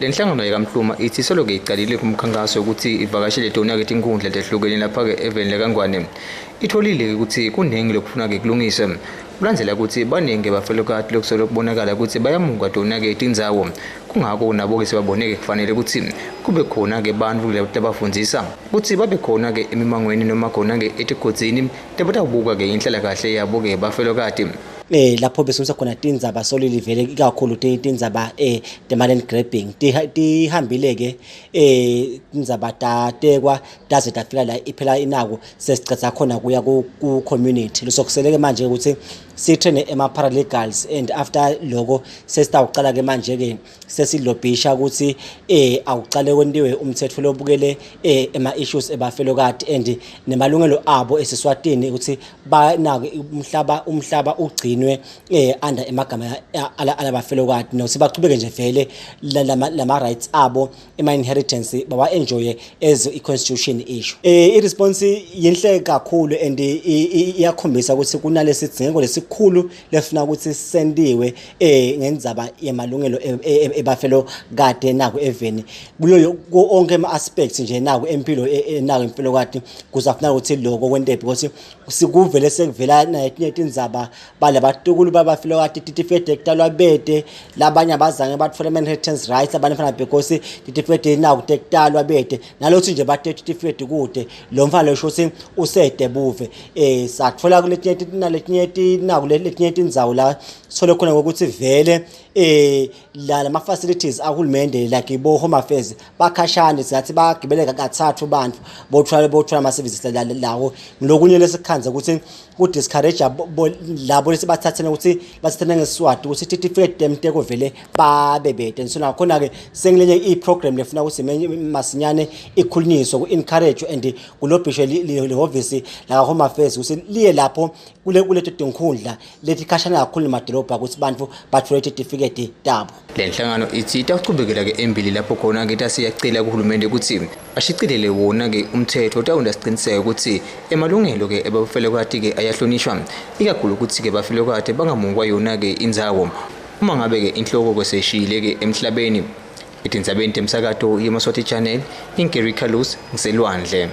Le nhlangano yakaMhluma ithi solo-ke icalile kumkhankaso ukuthi ivakashele tona-ke tinkhundla tehlukene lapha-ke eveni lekaNgwane. Itholile-ke ukuthi kuningi lokufuna-ke kulungiswe. Kulandzela ukuthi baningi abafelokati lokusolo kubonakala ukuthi bayamuka tona-ke tindzawo. Kungako nabo-ke sebabone-ke kufanele ukuthi kube khona-ke bantfu labafundzisa ukuthi babe khona-ke emimangweni noma khona-ke etigodzini labatawubuka-ke inhlalakahle yabo-ke bafelokati. Lapho besungisa khona tindzaba solili vele ikakhulu tindzaba tema-land grabbing tihambile-ke tindzaba tatekwa taze tafika la iphela inako sesicetha khona kuya ku-community. Sokusele-ke manje ukuthi si-train ema-paralegals and after loko sesitawucala-ke manje-ke sesilobhisha ukuthi awucale kwentiwe umthetho lobukele ema-issues ebafelokati and nemalungelo abo esiswatini ukuthi banake umhlaba ugcinwe under emagama alabafelokati nokuthi bachubeke nje vele lama rights abo ema-inheritance bawa-enjoye as i-constitution issue. I-response yinhle kakhulu and iyakhombisa ukuthi kunalesi sidzingo lesikhulu lefuna ukuthi sentiwe ngendzaba yemalungelo ebafelo kade nako eveni kuyo onke ama-aspects nje nako empilo nako impilo kade kuzafuna ukuthi lokho kwente because sikuvele sekuvela nayetinye tindzaba balabatukulu babafelo kade titifiketi tekutalwa bete labanye abazange batfole ama-inheritance rights abanye fana because titifiketi nako tekutalwa bete nalokuthi nje bate titifiketi kude lo mfana lo sho ukuthi usede buve satfola kuletinye naletinye nako letinye tindzawo la sithole khona ngokuthi vele la lama facilities ahulumende like bo home affairs bakhashane singathi bagibeleka kathathu bantu bothola ama services lawo. Lokunye lesikhandza ukuthi ku discourage labo lesibathathene ukuthi basithene ngesiswati ukuthi titifiketi temteko vele babe bede. So nakhona ke sengilenye i-program lefuna ukuthi masinyane ikhulunyiswe ku-encourage and kulobhishwe lihhovisi la home affairs ukuthi liye lapho kuleto tinkhundla letikhashana kakhulu nemadolobha ukuthi bantu bathole titifiketi tabo. Le nhlangano ithi itawuchubekela-ke embili lapho khona-ke tasiyacela kuhulumende ukuthi ashicilele wona-ke umthetho otawenta siciniseko ukuthi emalungelo-ke ebafelokati-ke ayahlonishwa, ikakhulu ukuthi-ke bafelokati bangamukwa yona-ke indzawo uma ngabe-ke inhloko-ke seyishiyile-ke emhlabeni. Etindzabeni temsakato yeMaswati Channel, Ingeri Carlos ngiselwandle.